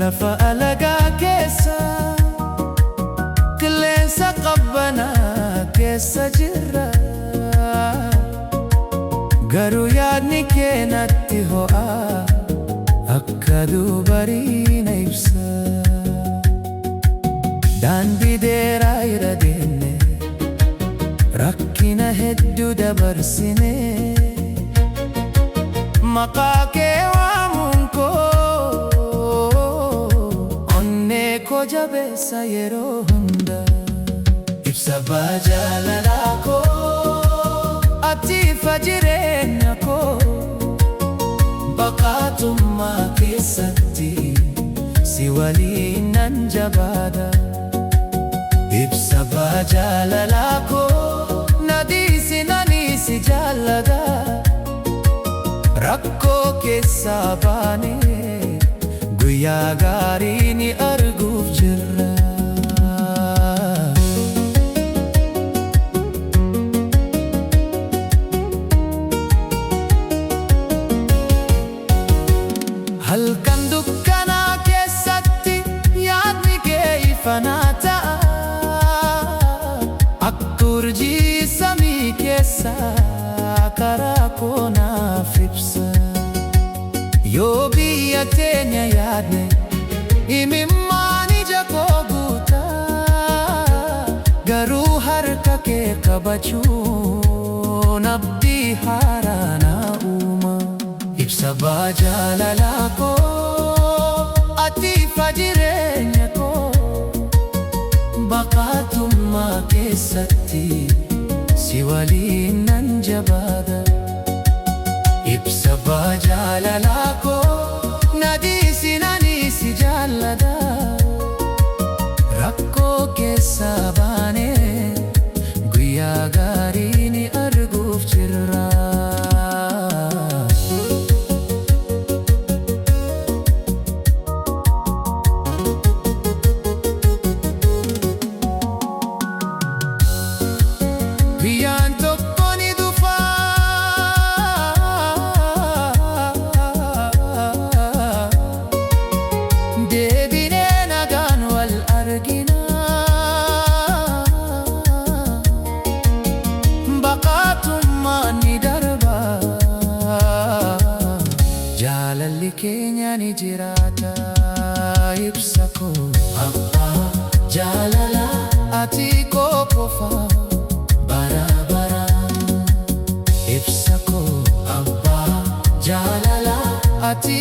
Lafa alagaa keessa, qilleensa qabbanaa keessa jirra. Garuu yaadni kee natti ho'a, akka aduu barii na ibsa. Daandii dheeraa irra deemne, rakkina hedduu dabarsine. Maqaa kee waamuun koo onnee koo jabeessa yeroo hunda. Ibsa jaalalaa koo, ati ifa jireenya koo. Baqatummaa keessatti si waliin nan jabaadha. Ibsa jaalalaa koo, na dhiisi, ani si jaalladha. Rakkoo keessaa baane, guyyaa gaarii ni arguuf jirra. Halkan dukkanaa keessatti yaadni kee ifa naa ta'a. Akka urjii samii keessa karaa koo naaf ibsa. Yoo biyya teenya yaadne, imimmaan ija koo guuta. Garuu harka kee qabachuun abdii haaraa naa uuma. Ibsa jaalalaa koo, ati ifa jireenya koo. Baqatummaa keessatti si waliin nan jabaadha. Ibsa jaalalaa koo, na dhiisi, ani si jaalladha. Rakkoo keessaa baane, guyyaa gaarii ni arguuf jirra. Guyyaan tokko ni dhufa. Deebinee nagaan wal argina. Baqatummaan ni darba. Jaalalli keenya ni jiraata. Ibsa koo, abbaa jaalala, ati koo qofa bara baraan. Ibsa koo, abbaa jaalala, ati